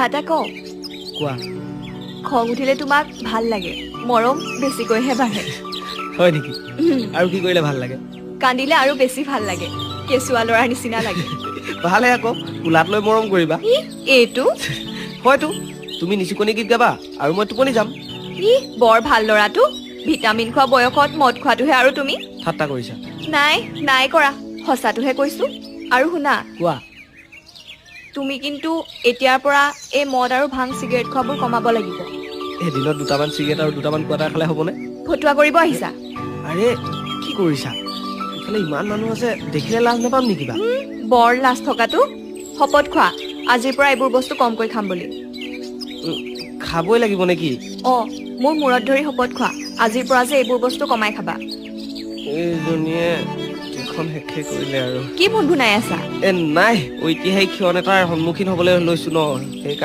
এটা কওঁ? কোৱা। খং উঠিলে তোমাক ভাল লাগে, মৰম বেছিকৈহে বাঢ়ে। হয় নেকি? আৰু কি কৰিলে ভাল লাগে? কান্দিলে আৰু বেছি ভাল লাগে, কেঁচুৱা ল'ৰাৰ নিচিনা লাগে। ভালহে আকৌ, কোলাত লৈ মৰম কৰিবা। ই, এইটো। হয়তো তুমি নিচুকনি গীত গাবা আৰু মই টোপনি যাম। ই, বৰ ভাল ল'ৰাটো। ভিটামিন খোৱা বয়সত মদ খোৱাটোহে আৰু তুমি। ঠাট্টা কৰিছা। নাই, নাই কৰা, সঁচাটোহে কৈছো। আৰু শুনা। কোৱা। তুমি কিন্তু এতিয়াৰ পৰা এই মদ আৰু ভাং, চিগাৰেট খোৱাবোৰ কমাব লাগিব। এদিনত দুটামান চিগাৰেট আৰু দুটামান কোৱাটাৰ খালে হ'বনে? ফটুৱা কৰিব আহিছা? আৰে, কি কৰিছা? ইফালে ইমান মানুহ আছে, দেখিলে লাজ নাপাম নেকি বা? বৰ লাজ থকাটো। শপত খোৱা, আজিৰ পৰা এইবোৰ বস্তু কমকৈ খাম বুলি। খাবই লাগিব নেকি? অ, মোৰ মূৰত ধৰি শপত খোৱা, আজিৰ পৰা যে এইবোৰ বস্তু কমাই খাবা। এইজনীয়ে এখন শেষে কৰিলে আৰু। কি ভুনভুনাই আছা? এ নাই, ঐতিহাসিক ক্ষণ এটাৰ সন্মুখীন হ'বলৈ লৈছো ন, সেইকাৰণে।